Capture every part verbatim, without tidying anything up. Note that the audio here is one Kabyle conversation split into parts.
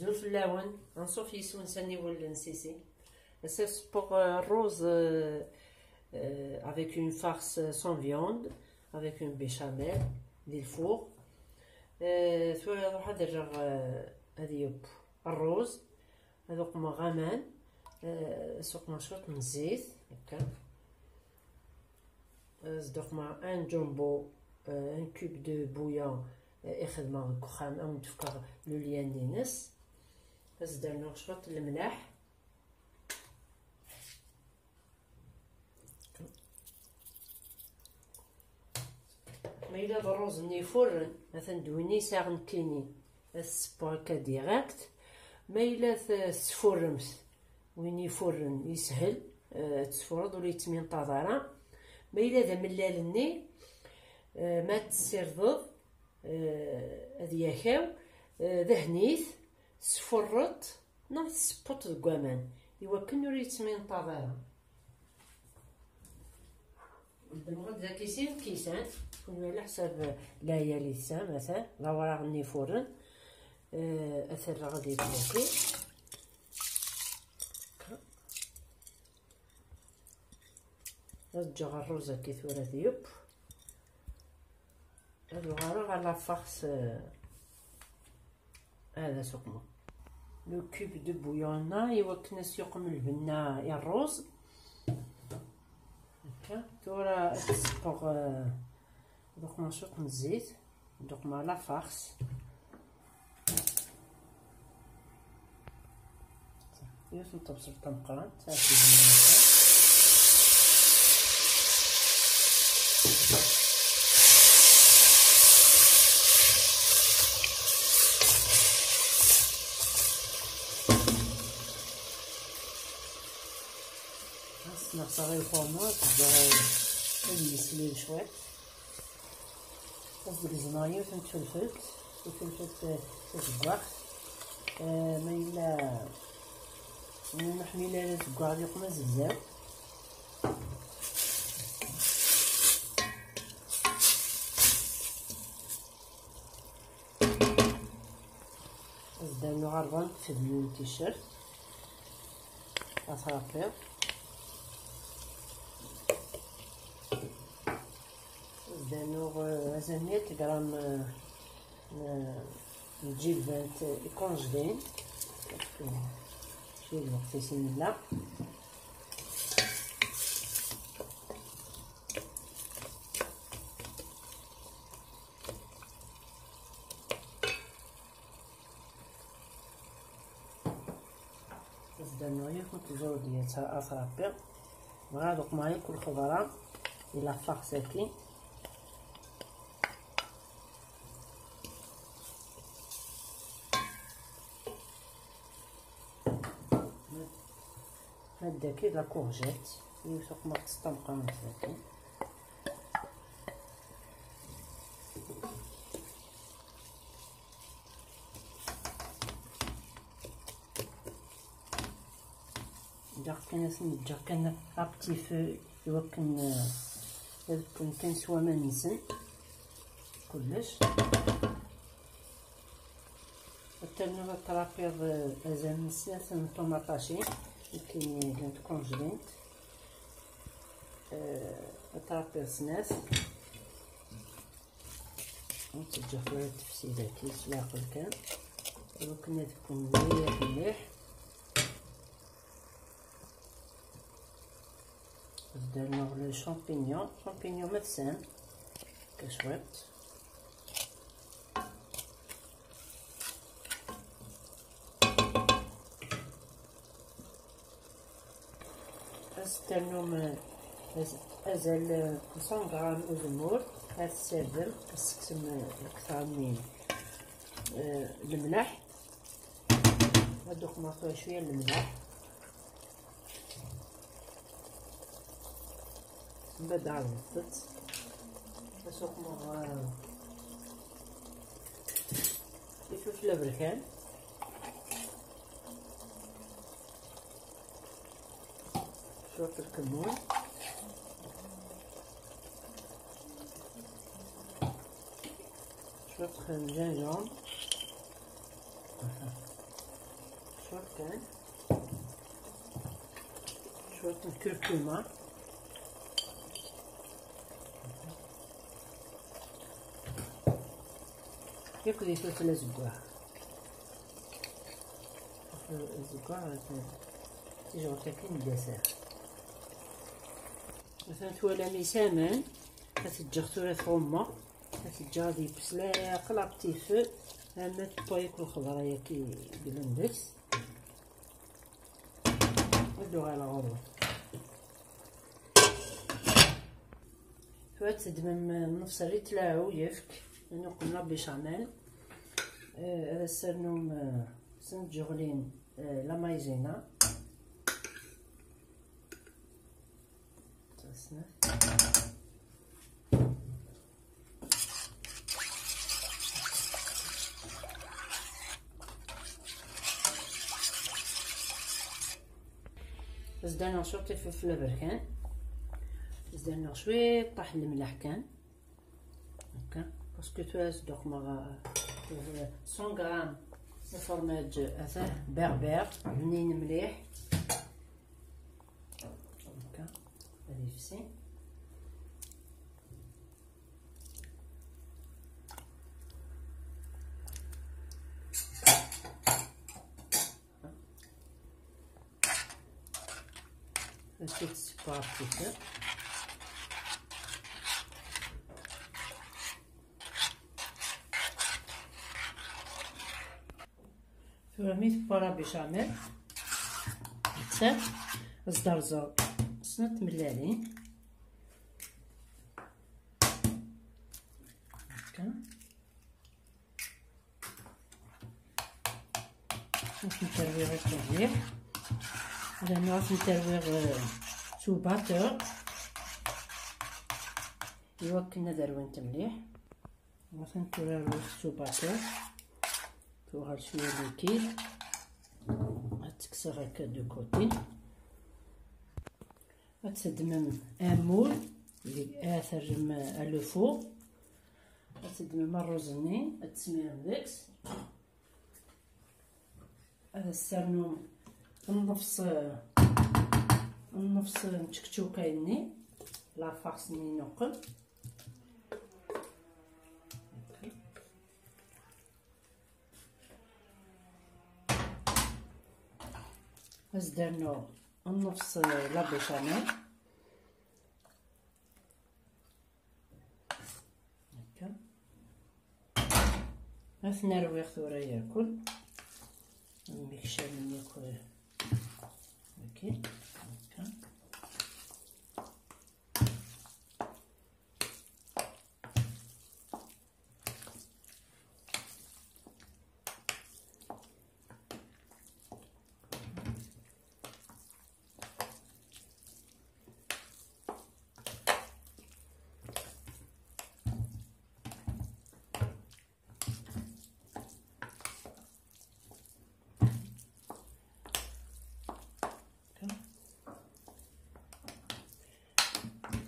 Azul fell-awen, anṣuf yis-wen s aniwel n Sisi. Ass-a sewweɣ, euh, rruz, euh, euh, avec une farce sans viande, avec une béchamel, di lfur. Euh, tura ad ruḥ ad rreɣ, euh, ad yeww rruz, ad uqmeɣ aman, euh, ad suqmeɣ cwiṭ n zzit, akka. Ad d-uqmeɣ un jumbo, euh, un cube de bouillon, euh, i xedmeɣ deg uxxam, ad wen-d-fkeɣ le lien-ines. Ad s-d-rnuɣ cwiṭ n lemlaḥ. Ma yella d rruz-nni ifuren, atan d win i sɛiɣ nekkini, ad t-ssewweɣ akka direct. Ma yella t-, tesfurremt, win ifuren yeshel, eh, ad tesfureḍ, ur yettminṭaḍ ara. Ma yella d amellal-nni, eh, ma ad tessirdeḍ, eh, ad yakaw, eh, dhen-it, sfurreḍ, neɣ tessewweḍ deg waman, iwakken ur yettminṭaḍ ara. Ddmeɣ-d daki sin lkisan, kunwi ɛla ḥsab lɛiyal i tesɛam, atan d awraɣ-nni ifuren, eh, ad t-rreɣ ad yekk daki. Ad ǧǧeɣ rruz-agi tura ad yeww. Ad uɣaleɣ à la farce, euh, ad as-uqmeɣ le cube de bouillon-a i wakken ad s-yuqem lbenna i rruz. Akka, tura ad ssewweɣ, euh, ad uqmeɣ cwiṭ n zzit, ad uqmeɣ la farce. Yiwet n tebṣelt tameqqrant, ad tgezmem akka. Ad sneɣseɣ i lfurma, ad yeslil cwiṭ. Ad d-gezmeɣ yiwet n tfelfelt, tfelfelt, eh, tazeggaɣt. Eh, ma yella, ma ur neḥmil ara azeggaɣ, ad yeqqim azegzaw. Ad d-rnuɣ rebɛa n tfednin n ticcert. Ad trapiḍ. Ad d-rnuɣ, eh, azal n mya gram, eh, n, n tjilbant ikunjlin. Cwi lweqt-is i nella. Ad d-rnuɣ yiwet n tẓudyat a Ṛebbi. Bɣiɣ ad uqmeɣ yakk lxeḍra di la farce-agi. Ad d-taki la courgette, yiwet uqmeɣ-tt d tameqqrant dagi. Ǧǧiɣ kan, ad ten-ǧǧeɣ kan à petit feu, iwakken, eh, ad kkun kan s waman-nsen kullec. Ad ternuḍ ad trapiḍ, eh, azal n snat n ṭumaṭacin, nekkini llant kunjlint. Eh, ad trapiḍ snat. Ur tt-ǧǧeɣ ara tefsi daki s leɛqel kan, iwakken ad kkun mliḥ mliḥ. Ad d-rnuɣ le champignon, champignon ma tesɛam, akka cwiṭ. Ad s-ternum, eh, az-, azal, eh, n cent gram uzemmur, ad tessirdem, ad tsekksem, eh, lektar-nni, eh, lemleḥ. Ad d-uqmeɣ tura cwiya n lemleḥ. Mbeɛd ɛawdeɣ-tt. Ad s-uqmeɣ, eh, iflfel aberkan. Cwiṭ lkemmun. Cwiṭ n gingembre. Aha. Kan. Cwiṭ n kurkuma. Yakk di tutla azeggaɣ. Azeggaɣ, tijɣelt-agi n dessert. Atan twalam isaman, ad t-ǧǧeɣ tura tɣumma, ad t-ǧǧeɣ ad yebbeslaq la petit feu, arma tewwa yakk lxeḍra-yagi yellan deg-s. Ad uɣaleɣ ɣur-wen. Tura ad teddmem nnefṣ ritla uyefk, ad nuqem la béchamel, eh, ad as-ternum, eh, snat tjeɣlin, eh, la maïzena. Tasnat. Zdan-aɣ cwiṭ ifelfel aberkan. Zdan-aɣ cwiṭ ṭaḥ lemleḥ kan. Akka. Parce que tura s-d-uqmeɣ, euh, cent grammes n ufermaj, atah, berbère, bnin mliḥ. Akka. Ad yefsi. Ad tt-id-ssewweɣ ɣef tifert. Tura mi tewwa la béchamel, nettat ad s-d-rẓeɣ snat tmellalin. Akka. Ad tent-rwiɣ akka mliḥ. Rnu ad tent-rwiɣ, eh, s ubater. Iwakken ad rwint mliḥ. Ad tent-rwiɣ s ubater. Tuɣal cwiya likid. Ad tt-kkseɣ akka de côté. Ad teddmem amul, ad terrem à le four. Ad teddmem ṛṛuz-nni, ad tesmirem deg-s. Ad as-ternum nnefṣ, nnefṣ n tčekčuka-nni, la farce-nni inuqem. Ad as-d-rnuɣ nnefṣ la béchamel. Akka. Ad ten-rwiɣ tura yakk. Ad mmekcamen yakk. Akka. Akka.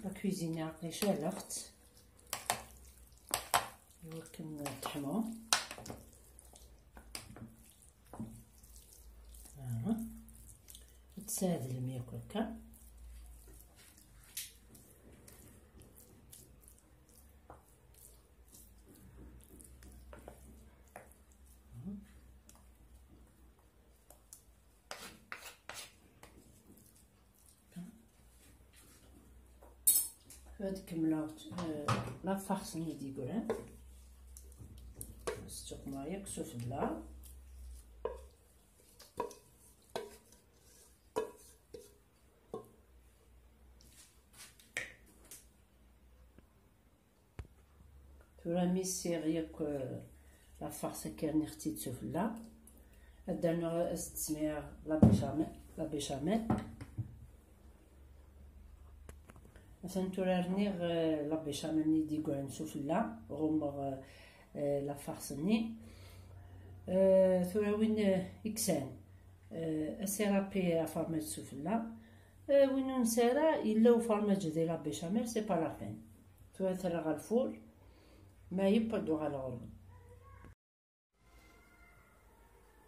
La cuisine aql-i caleɣ-tt iwakken teḥmu. Aha. Ad tsaɛdlem yakk akka. Ad kemmleɣ, eh, la farce-nni d-yeggran. Ssuqmeɣ yakk sufella. Tura mi ssiɣ yakk, eh, la farce-agi, rniɣ-tt-id sufella. Ad d-rnuɣ, ad s-d-smiɣ la béchamel, la béchamel. Atan tura rniɣ, eh, la béchamel-nni d-yeggran sufella, ɣummeɣ, eh, la farce-nni. Eh, tura win, eh, iksan, eh, asirapi afermaj sufella. Eh, win ur nesɛi ara, yella ufermaj di la béchamel, c'est pas la peine. Tura terra ɣer lfur, ma yewwa ad d-uɣaleɣ ɣur-wen.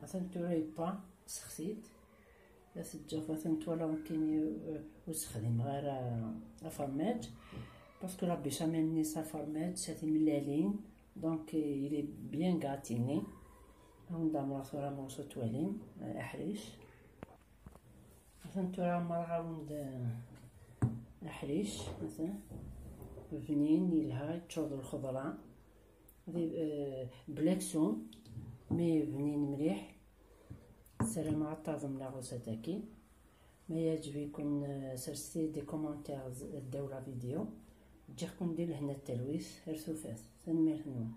Atan tura yebba, sexti-t. La teǧǧa atan twala akken ur sexdimeɣ ara afermaj, parce que la béchamel-nni s afermaj, s timellalin, donc il est bien gratiné. Ad wen-d-ɛemmreɣ tura morceau twalim, aḥric. Atan tura ɛemmreɣ awen-d aḥric, atan bnin, yelha, yeččur d lxeḍra. Di, eh, bla aksum, mi bnin mliḥ. Ssarameɣ ad taẓem la recette-agi. Ma yeɛǧeb-iken, eh, serset-iyi-d des commentaires ddaw la vidéo. Ǧǧiɣ-ken di lehna d talwit, ar tufat. Tanemmirt-nwen.